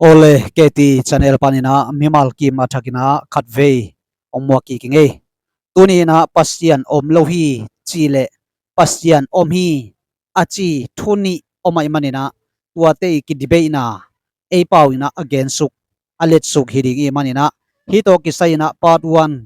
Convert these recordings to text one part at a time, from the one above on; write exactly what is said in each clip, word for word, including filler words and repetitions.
Awle, K T channel panin ah mimal kim a thakin ah khatvei hong muak kik ing ei. Tuni in ah Pasian om lo hi cih leh Pasian om hi a ci thu nih om ahih manin ah tuate i kidebate-na ei pau in ah a gensuk a letsuk hi ding ih manin ah hih tawh kisai in ah part one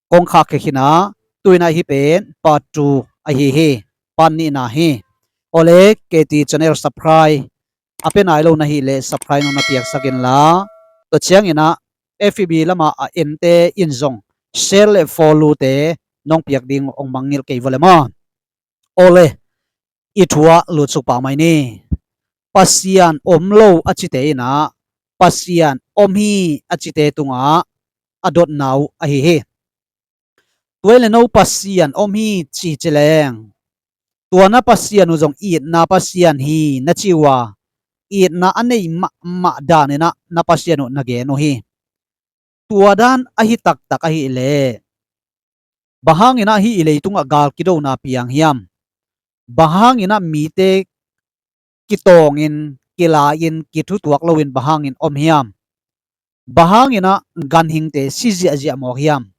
kong khakkhia khin a, tu in ah hih pen part two ahi hi. Part nihna hi. Awle, K T channel subscribe a pia nai lo na hih leh subscribe nong na piaksak inla, tua ciangin ah F B lamah a ente in zong share le follow-te nong piak ding hong mangngilh kei vua le maw. Awle, i thu ah lutsuk pah mai ni. Pasian om lo a cite in ah Pasian om hi a cite tungah a dotna uh ahi hi. Tua hi leh no Pasian om hi ci ci leng, tua na Pasian uh zong itna Pasian hi na ci uh a, itna a nei mahmah dan in ah na Pasian uh na gen uh hi. Tua dan ahi taktak ahih leh, bang hangin ah hih i leitungah gal kidona piang hiam? Bang hangin ah mite kitawngin, kilai-in, kithutuak loin bang hangin om hiam? Bang hangin ah ganhingte si ziahziah mawk hiam?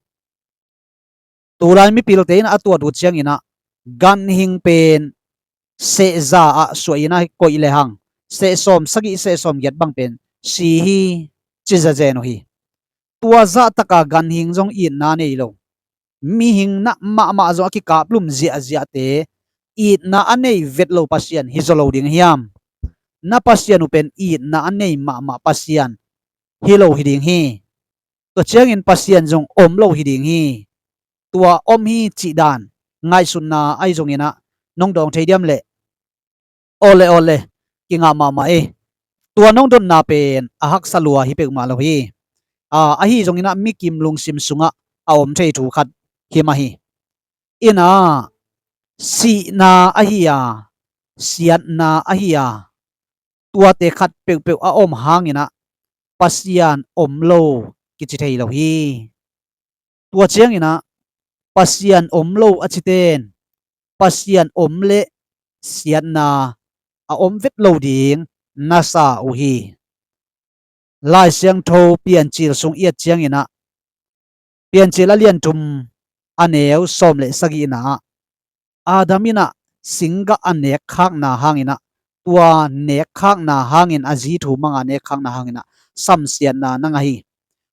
Tulai mipilte in ah a tuat uh ciangin ah ganhing pen sehza ah suah in ah koih lehang seh sawm sagih, seh sawm giat bang pen si hi ci zazen uh hi. Tua zahtaka ganhing zong itna nei lo, mihing na mahmah zong a kikaplum ziahziahte itna a nei vet lo Pasian hi zaw lo ding hiam? Na Pasian uh pen itna a nei mahmah Pasian hi lo hi ding hi. Tua ciangin Pasian zong om lo hi ding hi. Tua om hi cih dan ngaihsutna ahi zongin ah nong dawng thei diam leh? Awle, awle, kingah mahmah ei. Tua nong dotna pen a haksa lua hi peuhmah lo hi. A, ahi zongin ah mikim lungsim sungah a om thei thu khat hi mah hi. In ah sihna ahi a, siatna ahi a, tuate khat peuhpeuh a om hangin ah Pasian om lo kici thei lo hi. Tua ciangin ah Pasian om lo a citen Pasian om leh siatna a om vet lo ding na sa uh hi. Lai Siangtho Piancil sung i et ciangin ah, Piancil a lian thum a neu sawm le sagihna ah, Adam in ah singgah a nekkhakna hangin ah, tua nekkhakna hangin a zi thumang a nekkhakna hangin ah samsiatna na ngah hi.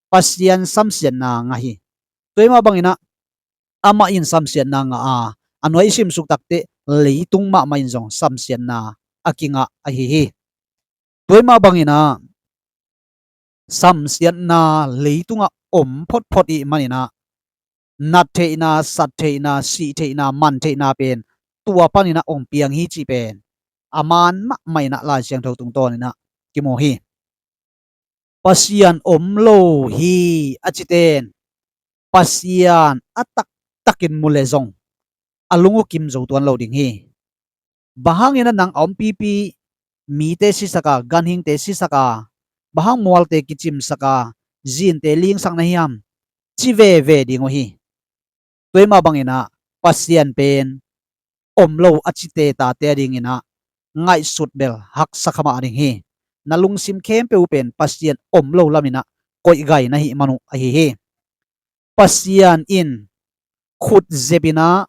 Pasian samsiatna ngah hi. Tua hi mah bangin ah amah in samsiatna ngah a, a nuai i simsuk takteh leitung mahmah in zong samsiatna a kingah ahi hi. Tua hi mah bangin ah samsiatna leitungah om photphot ih manin ah nattheihna, sattheihna, sihtheihna, mantheihna pen tua panin ah hong piang hi cih pen a man mahmah in ah Lai Siangtho tungtawnin ah kimu hi. Pasian om lo hi a citen Pasian a taktakin mu leh zong a lung uh kim zo tuan lo ding hi. Bang hangin ah nang a ompipi mite sisak a, ganhingte sisak a, bang hang mualte kicimsak a, zinte lingsak na hiam, ci veve ding uh hi. Tua hi mah bangin ah Pasian pen om lo a cite tate a dingin ah ngaihsut bel haksa kha mah ding hi. Na lungsim khempeuh uh pen Pasian om lo lamin ah koih gai na hih man uh ahi hi. Pasian in khut zepin ah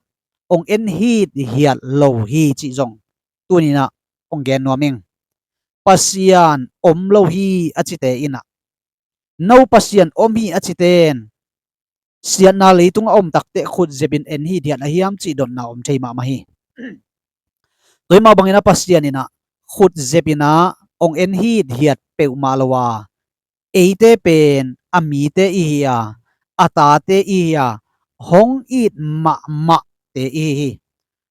hong en hithiat lo hi cih zong tuni-in ah hong gen nuam ing. Pasian om lo hi a cite in ah, no Pasian om hi a citen siatna leitungah a om takteh khut zepin en hithiat a hiam cih dotna om thei mahmah hi. Tua hi mah bangin ah Pasian in ah khut zepin ah hong en hithiat peuhmah lo a, eite pen a mite i hi a, a tate i hi a, hong it mahmahte i hi hi.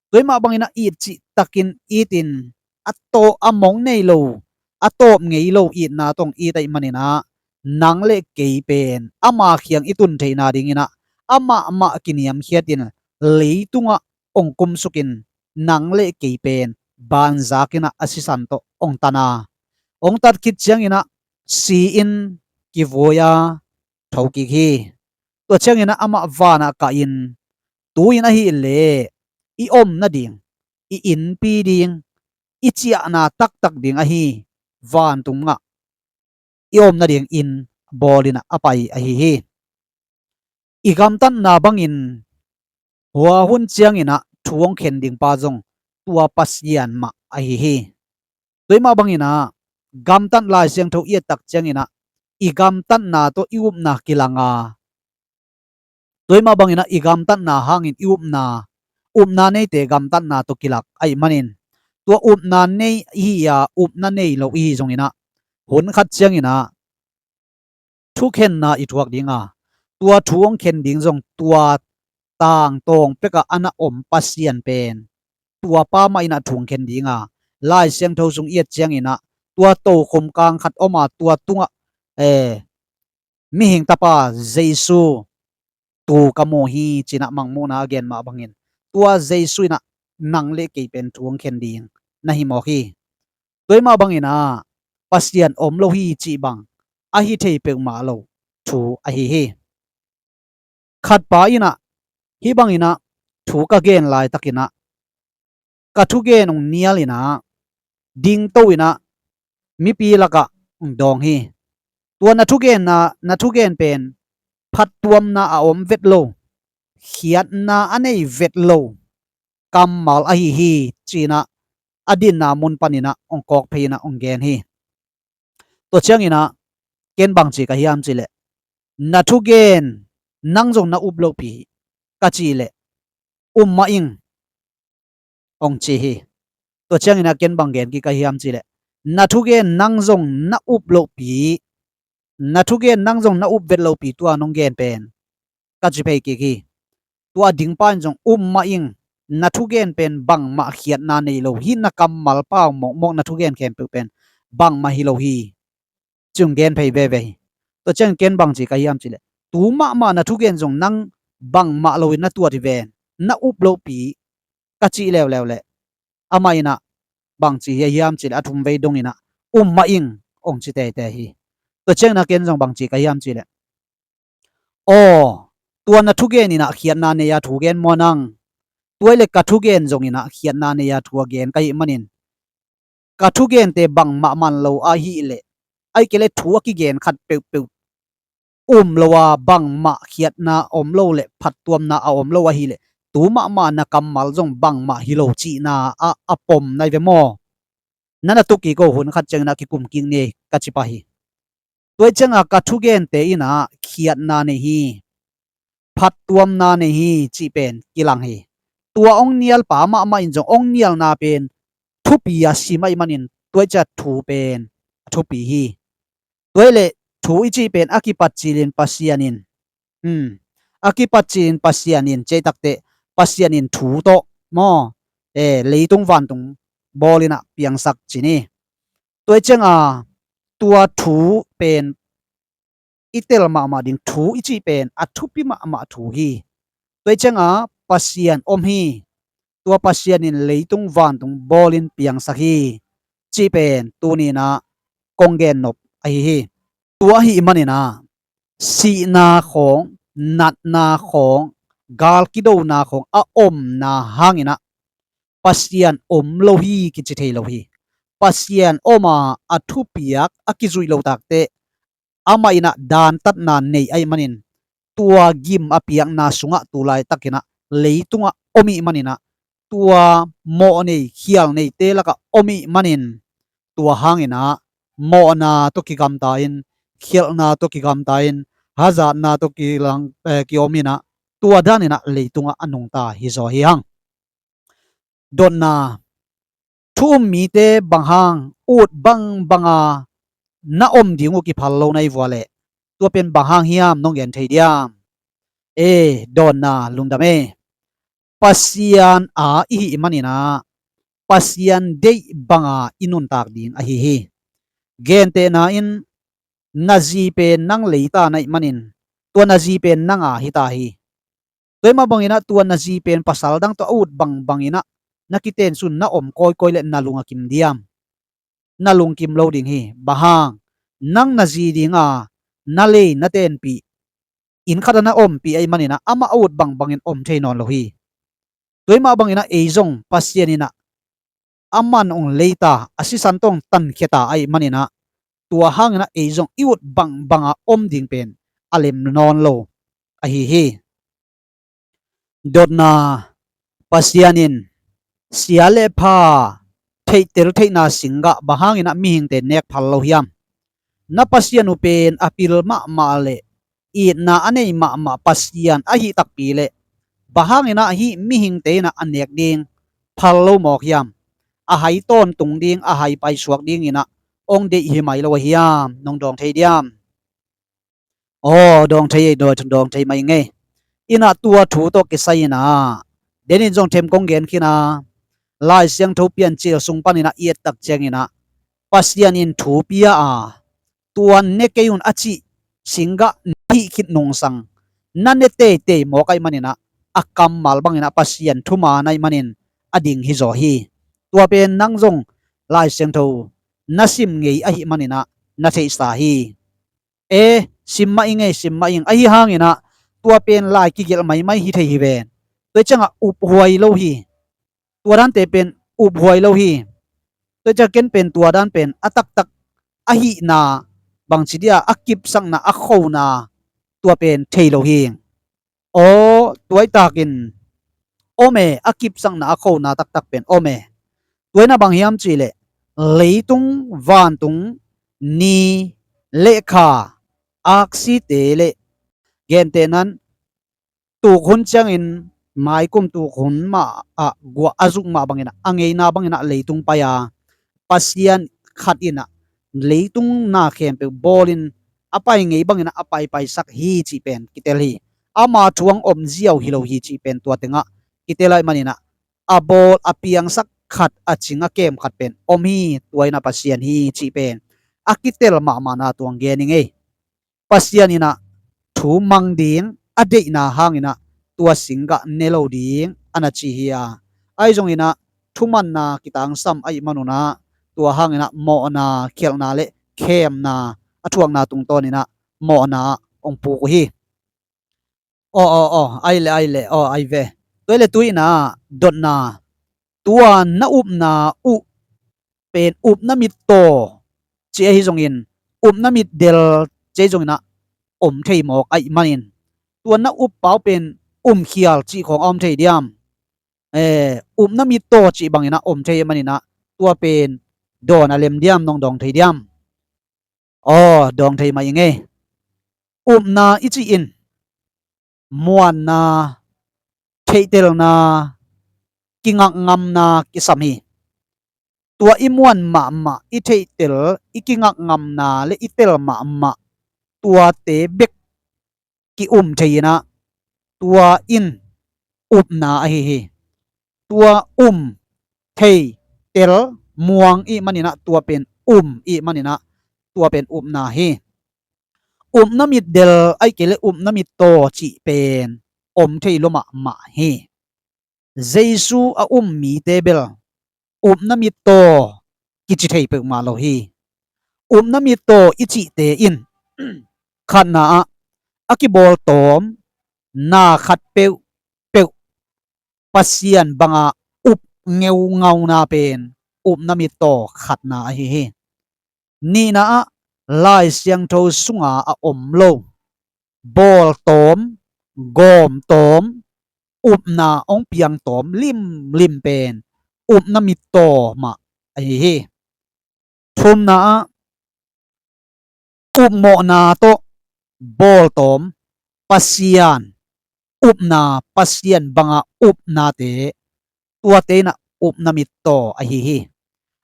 Tua hi mah bangin ah it cihtakin itin a tawh a mong nei lo, a tawp ngei lo itna tawh hong it ahih manin ah nang le kei pen ama kiang i tun theihna dingin ah amah mah kiniamkhiatin leitungah hong kumsukin nang le kei pen banzakin ah a sisan tawh hong tan a, hong tat khit ciangin ah si-in kivui a tho kik hi. Tua ciangin ah amah vanah kahin, tu-in ahih leh i om nading, i innpi ding, i ciahna taktak ding ahi vantung ah i om nading inn bawl in ah a pai ahi hi. I gamtatna bangin hua hun ciangin ah thu hong khen ding pa zong tua Pasian mah ahi hi. Tua mah bangin ah gamtat Lai Siangtho i et tak ciangin ah i gamtatna tawh i upna kilang a, tua mah bangin ah i gamtatna hangin i upna, upna neite gamtatna tawh kilak ahih manin, tua upna nei i hi a, upna nei lo i hi zongin ah hun khat ciangin ah thukhenna i thuak ding a, tua thu hong khen ding zong tua tangtawng pekah a na om Pasian pen tua pa mah in ah thu hong khen ding a, Lai Siangtho sung i et ciangin ah tua tokhom kang khat om a, tua tungah, eh, mihing tapa Jesu tu ka mu hi ci-in ah Mangmuhna a gen mah bangin, tua Jesu in ah nang le kei pen thu hong khen ding na hi mawk hi. Tua mah bangin ah Pasian om lo hi cih bang a hi thei peuhmah lo thu ahi hi. Khatpa in ah hih bangin ah thu ka gen laitakin ah ka thugen hong nial in ah dingto in ah mipi lakah hong dawng hi. Tua na thugenna, na thugen pen phattuamna a om vet lo, khiatna a nei vet lo kammal ahi hi ci-in ah a dinna mun panin ah hong kawk phei in ah hong gen hi. Tua ciangin ah ken bang ci ka hiam cih leh, na thugen nang zong na up lopi ka cih leh, um mah ing, hong ci hi. Tua ciangin ah ken bang gen kik ka hiam cih leh, na thugen nang zong na up lopi, na thugen nang zong na up vet lopi tua nong gen pen ka ci phei kik hi. Tua ding pa in zong um mah ing, na thugen pen bangmah khiatna nei lo hi, na kammal pau mawkmawk na thugen khempeuh pen bangmah hi lo hi, ci hong gen phei veve hi. Tua ciang ken bang ci ka hiam cih leh, tu mahmah na thugen zong nang bangmah lo in na tuat hi ven, na up lopi ka cih leuleu leh, amah in ah bang ci hi hiam cih leh a thumvei dong in ah um mah ing, hong ci teitei hi. Tua ciangin ah ken zong bang ci ka hiam cih leh, aw, tua na thugen in ah khiatna nei a thu gen maw nang? Tua hi leh ka thugen zongin ah khiatna nei a thu a gen ka hih manin, ka thugente bangmah man lo ahih leh, ahih kei leh thu a kigen khat peuhpeuh um lo a, bangmah khiatna om lo le phattuamna a om lo ahih leh, tu mahmah na kammal zong bangmah hi lo cihna ah a pom na hi ve maw? Na na tuk kik o, hun khat ciangin ah kikum kik ni ka ci pah hi. Tua ciangah ka thugente in ah khiatna nei hi, phattuamna nei hi cih pen kilang hi. Tua hong nialpa mahmah in zong hong nialna pen thupi a sim ahih manin tua ciang thu pen a thupi hi. Tua hi leh thu i cih pen a kipat cilin Pasian in, um, a kipat cilin Pasian in, cih takteh Pasian in thu tawh maw, eh, leitung vantung bawl in ah piangsak ci ni. Tua ciangah tua thu pen i tel mahmah ding, thu i cih pen a thupi mahmah thu hi. Tua ciangah Pasian om hi. Tua Pasian in leitung vantung bawlin piangsak hi cih pen tuni-in ah kong gennop ahi hi. Tua ahih manin ah sihna khawng, natna khawng, gal kidona khawng a omna hangin ah Pasian om lo hi kici thei lo hi. Pasian om a, a thupiak a kizuih lo takteh amah in ah dantatna nei ahih manin tua gim a piakna sungah tu laitakin ah leitungah om ih manin ah tua mawh nei, khial neite lakah om ih manin tua hangin ah mawhna tawh kigamta in, khialhna tawh kigamta in, hazatna tawh kilang, eh, kiom in ah tua danin ah leitungah a nungta hi zaw hi hang. Dotna, thu um mite bang hang, ut bangbang a na om ding uh kiphal lo na hi vua leh tua pen bang hang hiam, nong gen thei diam? E, dotna, lungdam e. Pasian a i hih manin ah Pasian deih banga i nuntak ding ahi hi. Gentehna in na zi pen nang leita na hih manin tua na zi pen nang a hita hi. Tua mah bangin ah tua na zi pen pasal dang tawh a ut bangbangin ah na kitensun, na om kawikawi leh na lung a kim diam? Na lungkim lo ding hi. Bang hang? Nang na zi dinga na lei na tenpih, inn khat ah na ompih ahih manin ah amah a ut bangbangin om thei nawn lo hi. Tua mah bangin ah ei zong Pasian in ah aman hong leita, a sisan tawh hong tankhia ta ahih manin ah Tua hangin ah ei zong i ut bangbang a om ding pen a lem nawn lo ahi hi. Dotna, Pasian in sia le pha theihtel theihna singgah bang hangin ah mihingte nek phal lo hiam? Na Pasian uh pen a pil mahmah le itna a nei mahmah Pasian ahi takpi le bang hangin ah hih mihingte in ah a nek ding phal lo mawk hiam? A hai tawntung ding, a hai paisuak dingin ah ong deih hi mai lo a hiam? Nong dawng thei diam? Aw, dawng thei ei, dawng thei mai ngei. Inah tua thu tawh kisai inah denin zong them kong gen khin a, Lai Siangtho Piancil sung panin ah i et tak ciangin ah Pasian in thu pia a, tua ne kei un a cih singgah na hih khit nungsang na ne teitei mawk ahih manin ah a kammal bangin ah Pasian thuman ahih manin a ding hi zaw hi. Tua pen nang zong Lai Siangtho na sim ngei ahih manin ah na theihsa hi. E, sim mah ing ei, sim mah ing. Ahi hangin ah tua pen lai kigelh maimai hi thei hi ven. Tua ciangah uphuai lo hi. Tua dante pen uphuai lo hi. Tua ciang ken pen tua dan pen a taktak ahihna, bangci dia a kipsakna, a khona tua pen thei lo hi. Aw, tuaitakin om e, a kipsakna a khona taktak pen om e. Tuaina bang hiam cihleh leitung, vantung, ni, lekha, aksite le gentehnan tukhun ciangin maikum tukhun mah ah guah a zuk mah bangin ah a ngeina bangin ah leitung pai a, Pasian khat in ah leitung na khempeuh bawlin a pai ngei bangin ah a paipaisak hi cih pen kitel hi. Ama thu ang om ziau hi lo hi cih pen tua tengah kitel ahih manin ah a bawl a piangsak khat, a cing a kem khat pen om hi. Tua in ah Pasian hi cih pen a kitel mahmahna tuang gen ing ei. Pasian in ah thu mang ding a deihna hangin ah tua singgah ne lo ding a na ci hi a, ahi zongin ah thumanna kitangsam ahih manun ah tua hangin ah mawhna, khialhna le khemna a thuakna tungtawnin ah mawhna ah hong puk uh hi. Aw, aw, aw, ai le, ai le, aw, ai ve. Tua le tu in ah dotna, tua na upna uh pen upna mittaw ci ahi zongin, upna mitdel ci ahi zongin ah om thei mawk ahih manin, tua na uppa uh pen umkhial cih khawng a om thei diam? Eh, upna mittaw cih bangin ah om thei ahih manin ah tua pen dawn a lem diam, nong dawng thei diam? Aw, dawng thei mah ing ei. Upna i cih in muanna, theihtelna, kingakngamna kisam hi. Tua i muan mahmah, i theihtel, i kingakngamna le i tel mahmah tuate bek ki-um thei in ah tua in upna ahi hi. Tua um, thei, tel, muang ih manin ah tua pen um ih manin ah tua pen upna hi. Upna mitdel ahih kei leh upna mittaw cih pen om thei lua mahmah hi. Jesu a um mite bel upna mittaw kici thei peuhmah lo hi. Upna mittaw i cihte in khatna ah a kibawltawm na khat peuhpeuh Pasian banga up ngeungauna pen upna mittaw khatna ahi hi. Nihna ah Lai Siangtho sunga a om lo bawltawm, gawmtawm, upna hong piangtawm limlim pen upna mittaw mah ahi hi. Thumna ah upmawhna tawh bawltawm Pasian upna, Pasian banga upnate, tuate in ah upna mittaw ahi hi.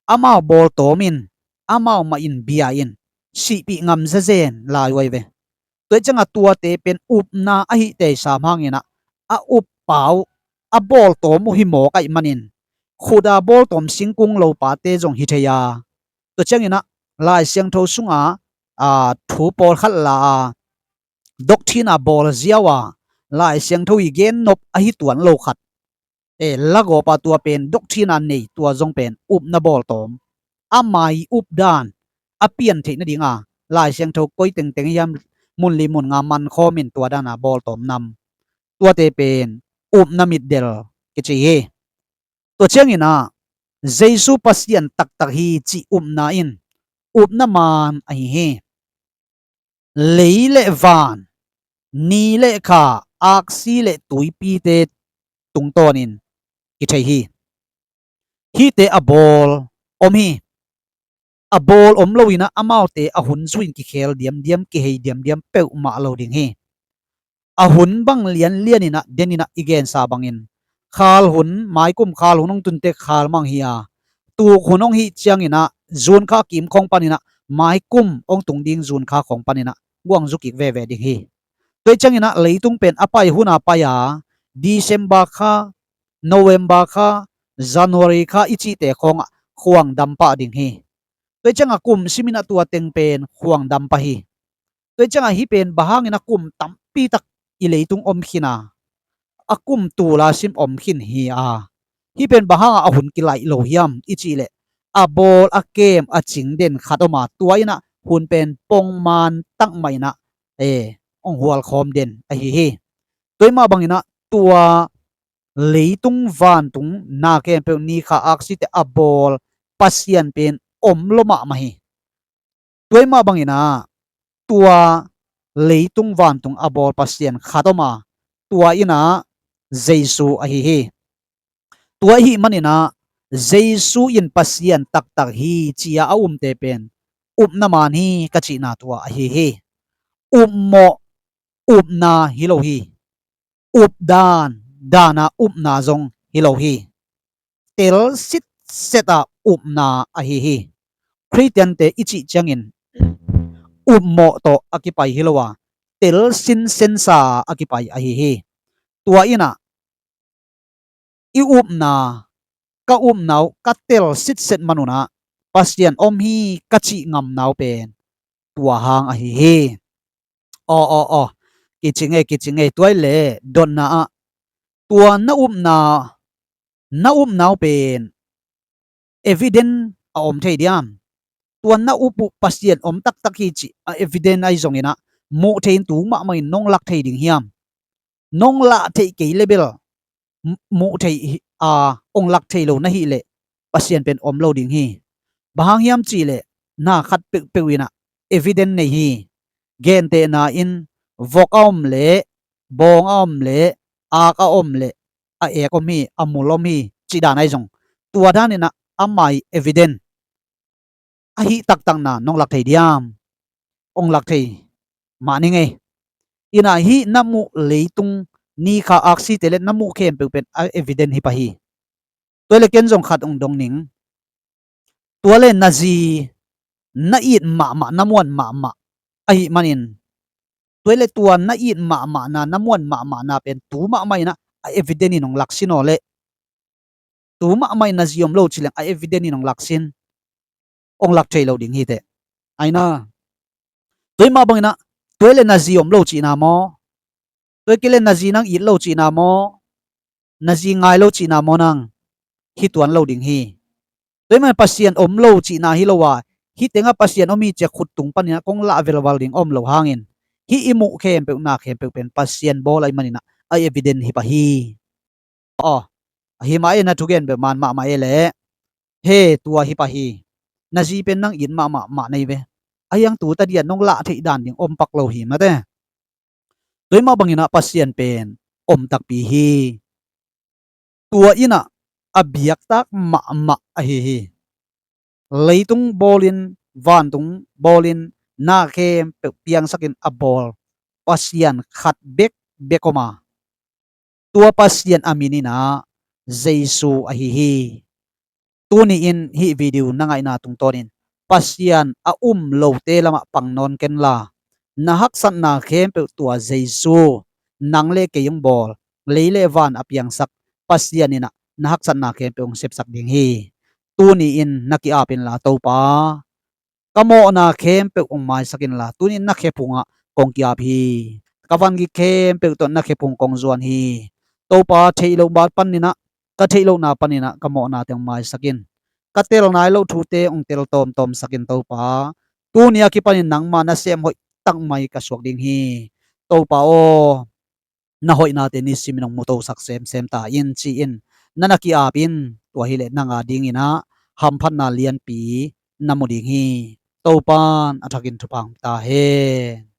Amau bawltawm in, amau mah in bia in sihpih ngam zezen lai uh ahi ve. Tua ih ciangah tuate pen upna ahih tei sam hangin ah a uppa uh, a bawltawm uh hi mawk ahih manin, khuta bawltawm singkung lopate zong hi thei a, tua ciangin ah Lai Siangtho sunga, aa, thu pawlkhat la a, doctrine a bawl ziau a, Lai Siangtho i gen nop ahi tuan lo khat, e, lagawp a tua pen doctrine a nei tua zong pen upna bawltawm. Ama i updan a pian theih nadinga Lai Siangtho koi tengteng hiam mun li mun nga mankhawm in tua dana bawltawm nam, tuate pen upna mitdel kici hi. Tua ciangin ah Jesu Pasian taktak hi cih upna in upna maan ahi hi. Lei le van, ni le kha, aksi le tuipite tungtawnin kithei hi. Hihte a bawl om hi. A bawl om loinah amaute a hun zuin kikhel diamdiam, kihei diamdiam peuhmah lo ding hi. A hun bang lianlianinah deninah i gensa bangin khal hun, maikum khal hun hong tuntek khal mang hi a, tuk hun hong hih cianginah June kha kim khawng paninah maikum hong tung ding June kha khawng paninah guangzu kik veve ding hi. Tua cianginah leitung pen a pai huna pai a, December kha, November kha, January kha i cihte khawngah khuang dam pah ding hi. Tua ciangah kum siminah tua teng pen khuang dam pah hi. Tua ciangah hih pen bang hangin a kum tampitak i leitung om khin a, a kum tula sim om khin hi a, hih pen bang hangah a hun kilaih lo hiam i cihleh, a bawl a kem a cing den khat om a, tua innah hun pen pongman takmah innah e, hong hualkhawm den ahi hi. Tua mah banginah tua leitung vantung na khempeuh ni kha aksite a bawl Pasian pen om lo mahmah hi. Tua mah banginah tua leitung vantung a bawl Pasian khat om a, tua innah Jesu ahi hi. Tua ahih maninah Jesu in Pasian taktak hi ci-a a umte pen upna maan hi ka cihna tua ahi hi. Upmawh upna hi lo hi. Updan dana upna zong hi lo hi. Tel sitseta upna ahi hi. Khristiante i cih ciangin upmawh tawh a kipai hi lo a, tel sinsensa a kipai ahi hi. Tua innah i upna, ka upna uh ka tel sitset manunah Pasian om hi ka cih ngamna uh pen tua hang ahi hi. Aw aw aw, kicing ei, kicing ei. Tua ile dotna ah tua na upna, na upna uh pen evident a om thei diam? Tua na up uh Pasian om taktak hi cih a evident ahi zonginah muh thei in tu mahmah in nong lak thei ding hiam? Nong lah theih kei le bel muh thei a, ong lak thei lo na hih leh Pasian pen om lo ding hi. Bang hang hiam cihleh na khat peuhpeuh innah evident nei hi. Gentehna in vok a om leh, bawng a om leh, ak a om leh, a ek om hi, a mul om hi cih dan ahi zong, tua daninah amah i evident ahi taktakna nong lak thei diam? Ong lak thei mah ning ei. Innah hih na muh leitung ni kha aksite le na muh khempeuh pen a evident hi pah hi. Tua le ken zong khat ong dong ning. Tua le na zi na it mahmah, na muan mahmah ahih manin, tua le tua na it mahmahna, na muan mahmahna pen tu mahmah innah a evident in ong lak sin aw leh, tu mahmah in na zi om lo cileng a evident in ong lak sin, ong lak thei lo ding hi teh. Aina, tua mah banginah tua le na zi om lo cihna maw? Tua kei le na zi nang it lo cihna maw? Na zi ngai lo cihna maw nang? Hi tuan lo ding hi. Tua mah Pasian om lo cihna hi lo a, hih tengah Pasian om hi ci-a khut tung paninah kong lah velval ding om lo hangin, hih i muh khempeuh na khempeuh pen Pasian bawl ahih maninah a evident hi pah hi. Aw, ahi mah e, na thugen beuh man mahmah e leh, he, tua hi pah hi. Na zi pen nang it mahmah mah nei ve. A hiang tu ta diat nong lah theih dan ding om pak lo hi mate. Tua mah banginah Pasian pen om takpi hi. Tua innah a biaktak mahmah ahi hi. Leitung bawlin, vantung bawlin, na khempeuh piangsakin a bawl Pasian khat bekbek om a, tua Pasian a min innah Jesu ahi hi. Tuni-in hih video na ngaihna tungtawnin Pasian a um lote lamah pang nawn kenla, na haksatna khempeuh tua Jesu, nang le kei hong bawl, lei le van a piangsak Pasian innah na haksatna khempeuh hong sepsak ding hi. Tuni-in na ki-ap inla, Topa, ka mawhna khempeuh hong maisak inla, tuni-in na khephungah kong ki-ap hi. Ka vangik khempeuh tawh na khephung kong zuan hi. Topa, theih loh bat paninah, ka theih lohna paninah ka mawhnate hong maisak in. Ka tel nai loh thute hong tel tawmtawmsak in Topa. Tuni a kipanin nangma nasem hoih takmai ka suak ding hi. Topa aw, na hoihnate nisimin hong mutosak semsem ta in ci-in na na ki-ap in. Tua hileh nang a dinginah hamphatna lianpi na mu ding hi. Topa'n a thakin thupha hong pia ta hen.